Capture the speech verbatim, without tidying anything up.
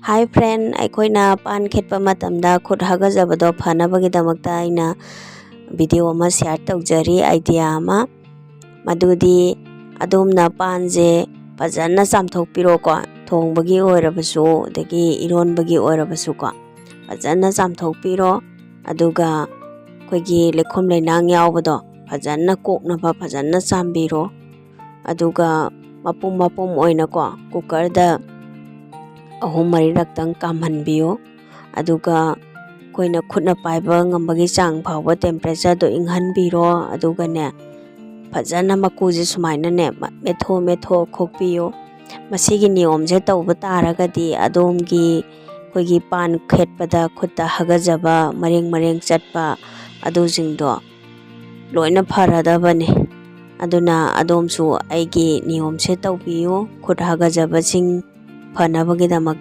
Hi friend, ꯑꯩꯈꯣꯏꯅ ꯄꯥꯟ ꯈꯦꯠꯄ ꯃꯇꯝꯗ ꯈꯨꯠ ꯍꯥꯒꯠꯆꯕꯗꯣ ꯐꯅꯕꯒꯤꯗꯃꯛꯇ ꯑꯩꯅ video ꯑꯃ share ꯇꯧꯖꯔꯤ, idea ꯑꯃ꯫ ꯃꯗꯨꯗꯤ ꯑꯗꯣꯝꯅ ꯄꯥꯟꯁꯦ ꯐꯖꯅ ꯆꯥꯝꯊꯣꯛꯄꯤꯔꯣꯀꯣ, ꯊꯣꯡꯕꯒꯤ ꯑꯣꯏꯔꯕꯁꯨ ꯑꯗꯒꯤ ꯏꯔꯣꯟꯕꯒꯤ ꯑꯣꯏꯔꯕꯁꯨꯀꯣ, ꯐꯖꯅ ꯆꯥꯝꯊꯣꯛꯄꯤꯔꯣ꯫ ꯑꯗꯨꯒ ꯑꯩꯈꯣꯏꯒꯤ ꯂꯩꯈꯣꯝ ꯂꯩꯅꯥꯡ ꯌꯥꯎꯕꯗꯣ ꯐꯖꯅ ꯀꯣꯛꯅꯕ ꯐꯖꯅ ꯆꯥꯝꯕꯤꯔꯣ꯫ ꯑꯗꯨꯒ ꯃꯄꯨꯝ ꯃꯄꯨꯝ ꯑꯣꯏꯅꯀꯣ cookerꯗ ꯑꯍꯨꯝ ꯃꯔꯤꯔꯛꯇꯪ ꯀꯥꯝꯍꯟꯕꯤꯌꯨ꯫ ꯑꯗꯨꯒ ꯑꯩꯈꯣꯏꯅ ꯈꯨꯠꯅ ꯄꯥꯏꯕ ꯉꯝꯕꯒꯤ ꯆꯥꯡ ꯐꯥꯎꯕ temperatureꯗꯣ ꯏꯪꯍꯟꯕꯤꯔꯣ꯫ ꯑꯗꯨꯒꯅꯦ, ꯐꯖꯅ ꯃꯀꯨꯁꯦ ꯁꯨꯃꯥꯏꯅꯅꯦ ꯃ-, ꯃꯦꯠꯊꯣꯛ ꯃꯦꯠꯊꯣꯛ ꯈꯣꯛꯄꯤꯌꯨ꯫ ꯃꯁꯤꯒꯤ ꯅꯤꯌꯣꯝꯁꯦ ꯇꯧꯕ ꯇꯥꯔꯒꯗꯤ ꯑꯗꯣꯝꯒꯤ ꯑꯩꯈꯣꯏꯒꯤ ꯄꯥꯟ ꯈꯦꯠꯄꯗ ꯈꯨꯠꯇ ꯍꯥꯒꯠꯆꯕ, ꯃꯔꯦꯡ ꯃꯔꯦꯡ ꯆꯠꯄ ꯑꯗꯨꯁꯤꯡꯗꯣ ꯂꯣꯏꯅ ꯐꯔꯗꯕꯅꯤ꯫ ꯑꯗꯨꯅ ꯑꯗꯣꯝꯁꯨ ꯑꯩꯒꯤ ꯅꯤꯌꯣꯝꯁꯦ ꯇꯧꯕꯤꯌꯨ, ꯈꯨꯠ ꯍꯥꯒꯠꯆꯕꯁꯤꯡ ꯐꯅꯕꯒꯤꯗꯃꯛꯇ꯫